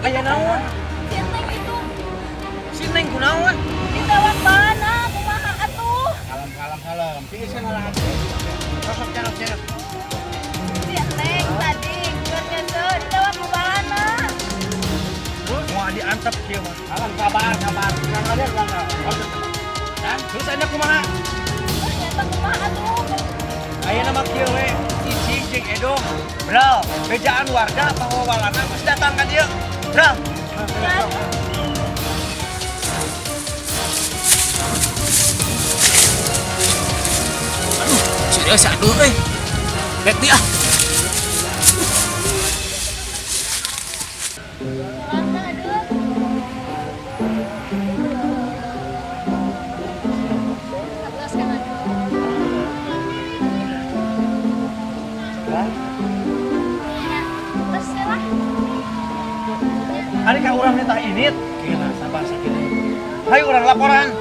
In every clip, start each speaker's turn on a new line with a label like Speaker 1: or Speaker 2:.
Speaker 1: Aya naon?
Speaker 2: Si Neng itu.
Speaker 1: Si Neng kunaon?
Speaker 2: Ditewak mana? Kumaha atuh?
Speaker 3: Kalem, kalem, kalem. Pisan lah. Sosok cerok cerok.
Speaker 2: Si Neng tadi keur nyeuseut ditewak ku balana.
Speaker 1: Mau diantep kieu mah.
Speaker 3: Kalem, sabar, sabar. Tenang aja, tenang.
Speaker 1: Dan terus anda kumaha?
Speaker 2: Ternyata kumaha atuh?
Speaker 1: Aya nama kieu we, Cicing jeung Edo. Bral, bejaan warga bahwa walana geus datang ka dieu. Bral.
Speaker 2: Ya.
Speaker 4: Aduh, serius aduh euy. Rek di ah.
Speaker 2: Mana aduh? Atas kan aduh. Ya, terus ya lah.
Speaker 1: Ari ka urang nitah init.
Speaker 3: Gila, sabar sakit.
Speaker 1: Hayu urang laporan.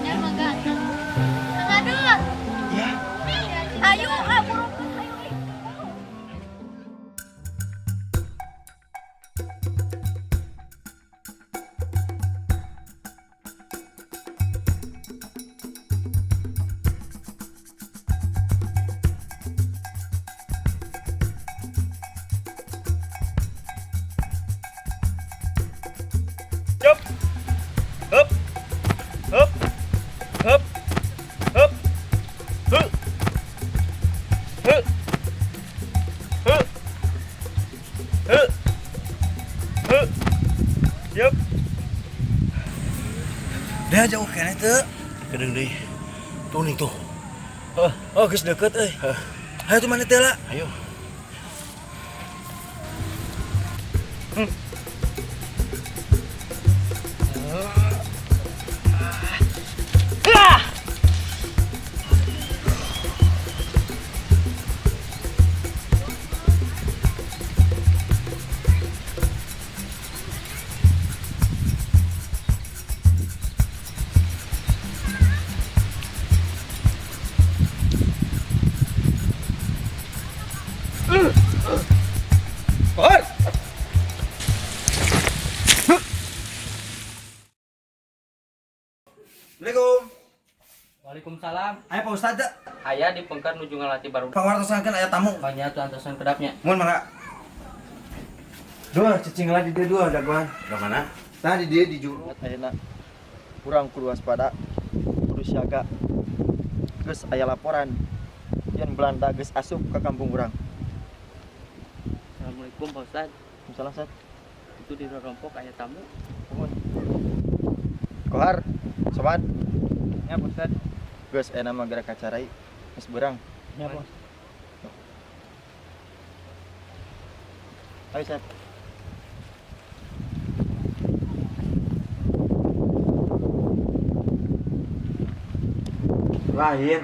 Speaker 2: Ya mangga. Kang Adul.
Speaker 1: Ya.
Speaker 2: Ayo, ah buru-buru ayo. Ih.
Speaker 1: Yup. Hup. Hup. Hup. Hup. Hu. Hu. Hu. Hu. Hu. Yup. Dia jauh keneh teu.
Speaker 3: Kedeung deui. Tuh nih tuh.
Speaker 1: Oh, oh geus deket euy. Hayu tuh mana teh lah.
Speaker 3: Ayo.
Speaker 1: Ah! Kohar. Assalamualaikum.
Speaker 5: Waalaikumsalam.
Speaker 1: Aya Pak Ustad teu?
Speaker 5: Aya di pengker nuju ngalatih baru.
Speaker 1: Pangartosan aya tamu.
Speaker 5: Banyak tuh antosan kedapnya.
Speaker 1: Mun mangga. Dua cicing lah di dia dua jagoan.
Speaker 3: Ke mana?
Speaker 1: Nah di dia di juru. Ayeuna urang kudu waspada, kudu siaga. Geus aya laporan yen Belanda geus asup ke kampung urang.
Speaker 5: Assalamualaikum Pak Ustad.
Speaker 1: Salam Ustad.
Speaker 5: Itu di rompok aya tamu.
Speaker 1: Nuhun. Kohar, sobat.
Speaker 5: Ya Pak Ustad.
Speaker 1: Geus aya mah gerak kacarai. Geus beurang.
Speaker 5: Ya Pak.
Speaker 1: Ayo Sat.
Speaker 6: Lain,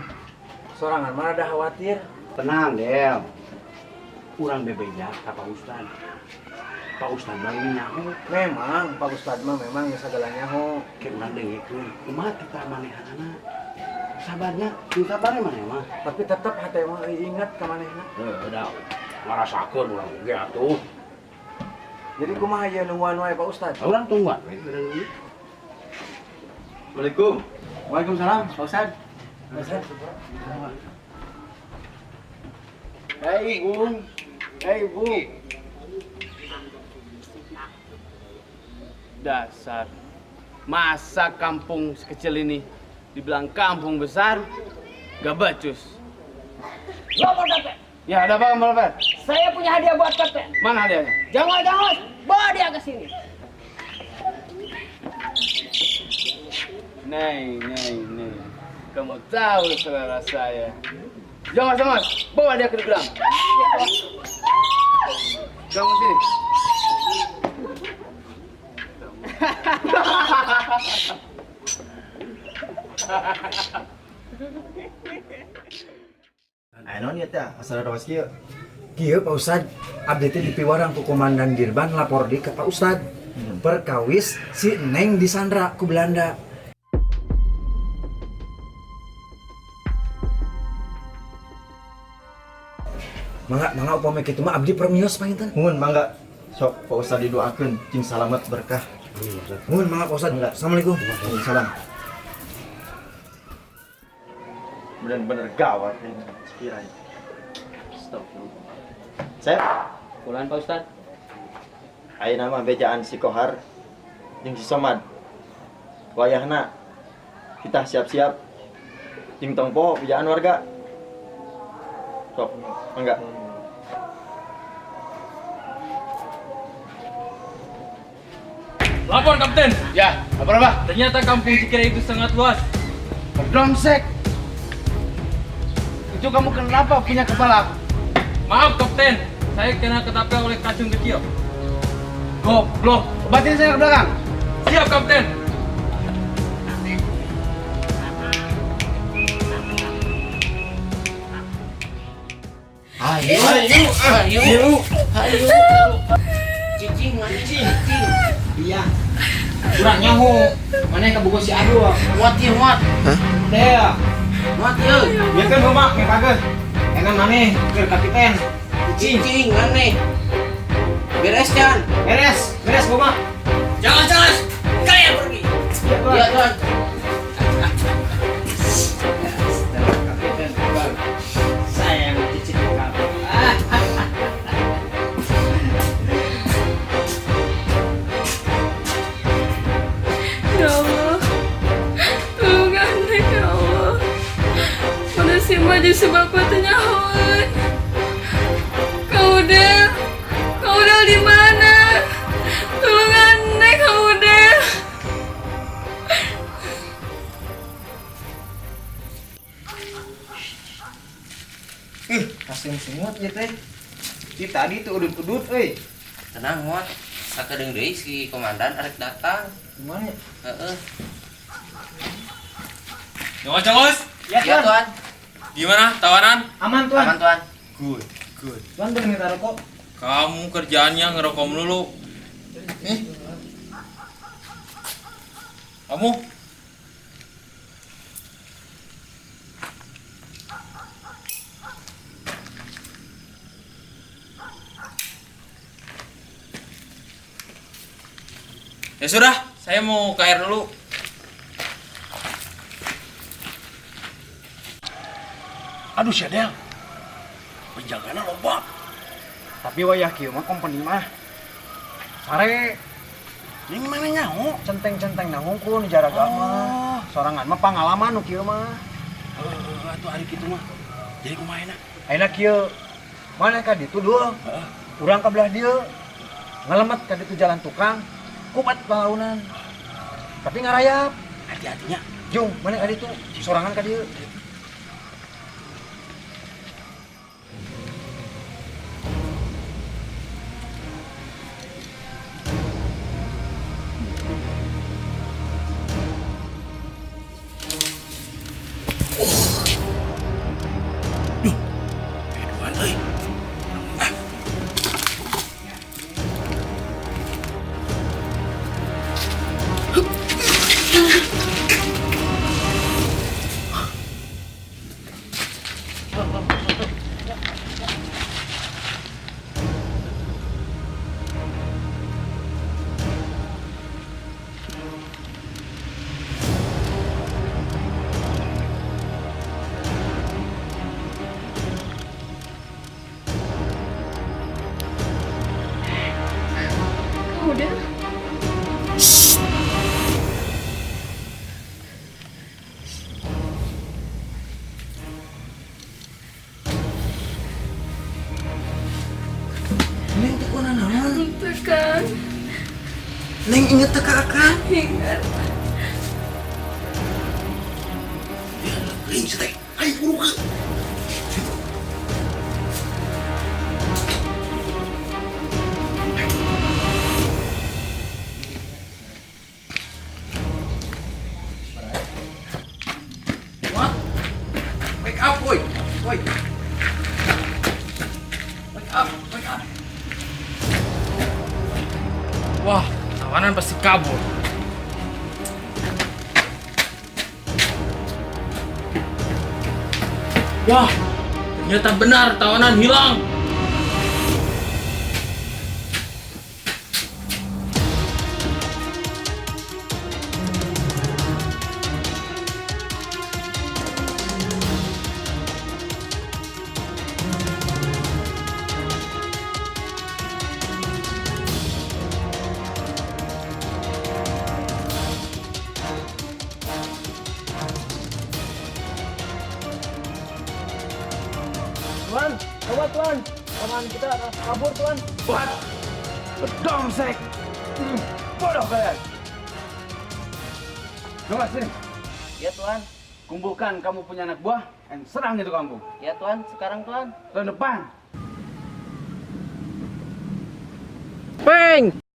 Speaker 6: sorangan mana ada khawatir.
Speaker 3: Tenang, Del. Urang bebeja ka Pak Ustad. Pak Ustad mah ini nyaho.
Speaker 6: Memang Pak Ustad mah memang ya segalanya ho.
Speaker 3: Kayak urang dengekeun. Kumaha kita manehanana? Sabarnya, sing sabarnya maneh mah.
Speaker 6: Tapi tetap hati mah ingat ka manehna.
Speaker 3: Heuh, da. Ngarasakeun urang oge atuh.
Speaker 6: Jadi kumaha ieu nungguan wae Pak Ustad?
Speaker 3: Urang tungguan we geurang ieu.
Speaker 1: Assalamualaikum.
Speaker 6: Waalaikumsalam, Pak Ustad. Pak Ustad. Hei, Bung. Hei, Bu.
Speaker 5: Dasar. Masa kampung sekecil ini dibilang kampung besar, gak becus.
Speaker 7: Lopo Pepe.
Speaker 5: Ya, ada apa, Mbak Lepet?
Speaker 7: Saya punya hadiah buat Pepe.
Speaker 5: Mana hadiahnya?
Speaker 7: Jangan, jangan, bawa dia ke sini.
Speaker 5: Neng, neng, neng. Kamu tahu selera saya. Jangan, jangan, bawa dia ke gelang. Kamu sini.
Speaker 1: Aya naon ieu teh? Asal rawas kieu.
Speaker 6: Kieu Pak Ustad, abdi teh dipiwarang ku Komandan Dirban lapor di ke Pak Ustad. Perkawis si Neng disandra ku Belanda. Mangga, mangga, upami kitu mah abdi permios panginten.
Speaker 1: Muhun, mangga. Sok Pak Ustad didoakeun cing salamet berkah.
Speaker 6: Muhun, mangga Pak Ustad.
Speaker 1: Mangga.
Speaker 6: Assalamualaikum.
Speaker 1: Waalaikumsalam. Bener-bener gawat ini Cikirai. Astagfirullah. Sep,
Speaker 4: Pulang Pak Ustad.
Speaker 1: Ayeuna mah bejaan si Kohar jeung si Somad. Wayahna kita siap-siap jeung tong poho bejaan warga. Sok, mangga.
Speaker 4: Lapor Kapten.
Speaker 5: Ya, apa-apa?
Speaker 4: Ternyata kampung Cikirai itu sangat luas.
Speaker 5: Berdomsek. Itu kamu kenapa punya kepala aku?
Speaker 4: Maaf Kapten, saya kena ketapel oleh kacung kecil. Goblok.
Speaker 5: Obatin saya ke belakang.
Speaker 4: Siap Kapten.
Speaker 7: Ayo, ayo, ayo, ayo. Cicing, mana cicing?
Speaker 8: Iya. Kurang nyaho. Mana yang kabogoh si Adu?
Speaker 7: Muat ya, muat.
Speaker 8: Teh.
Speaker 7: Muat ya.
Speaker 8: Biarkan rumah ngekakeun. Enak maneh keur kapiten. Cicing.
Speaker 7: Cicing, mana? Beres kan?
Speaker 8: Beres, beres rumah.
Speaker 4: Jangan, jangan. Kalian pergi.
Speaker 7: Iya, Tuan.
Speaker 8: Kapiten, sayang cicing kamu.
Speaker 2: Ya Allah, tolong Neng ya Allah. Mana si maju si bapak teh nyahoeun. Kau udah, kau udah di mana? Tolong Neng, kau udah.
Speaker 8: Ih, hasil semut ya teh. Di tadi tuh udut-udut euy.
Speaker 7: Tenang, muat. Sakedeung deui si komandan arek datang.
Speaker 8: Gimana ya?
Speaker 7: Heeh.
Speaker 4: Congos, congos.
Speaker 8: Ya,
Speaker 7: Iya,
Speaker 8: Tuan.
Speaker 7: Tuan.
Speaker 4: Gimana tawanan?
Speaker 8: Aman, Tuan.
Speaker 7: Aman, Tuan.
Speaker 4: Good, good.
Speaker 8: Tuan boleh minta rokok?
Speaker 4: Kamu kerjaannya ngerokok melulu. Nih. Kamu? Ya sudah, saya mau ke air dulu.
Speaker 3: Aduh, Syadel. Penjagana loba.
Speaker 8: Tapi wayah kieu mah company mah. Sare.
Speaker 3: Ning mana nyaho?
Speaker 6: Centeng-centeng na hungkul nu jaraga mah. Sorangan mah pangalaman nu kieu mah.
Speaker 3: Heeh, atuh ari kitu mah. Jadi kumaha enak?
Speaker 6: Ayeuna kieu. Mana ka ditu dul? Urang ka belah dieu. Ngelemet ka ditu jalan tukang. Kumat palaunan. Tapi ngarayap.
Speaker 3: Hati-hatinya.
Speaker 6: Jung, mana ka ditu? Sorangan ka dieu.
Speaker 3: Eduan euy. Ah.
Speaker 2: Kau udah.
Speaker 6: Neng teh kunaon?
Speaker 2: Henteu kan.
Speaker 6: Neng inget teh ka Akang?
Speaker 2: Ingat.
Speaker 3: Ring si teh. Ayo buru ke.
Speaker 4: What? Wake up, boy. Boy. Wake up, wake up. Wah, tawanan pasti kabur. Wah, ternyata benar tawanan hilang.
Speaker 1: Tuan, coba tuan. Paman kita kabur tuan.
Speaker 5: What? Bedomsek. Bodoh kalian. Coba sini.
Speaker 7: Ya tuan.
Speaker 5: Kumpulkan kamu punya anak buah dan serang itu kampung.
Speaker 7: Ya tuan, sekarang tuan.
Speaker 5: Tahun depan.
Speaker 4: Peng.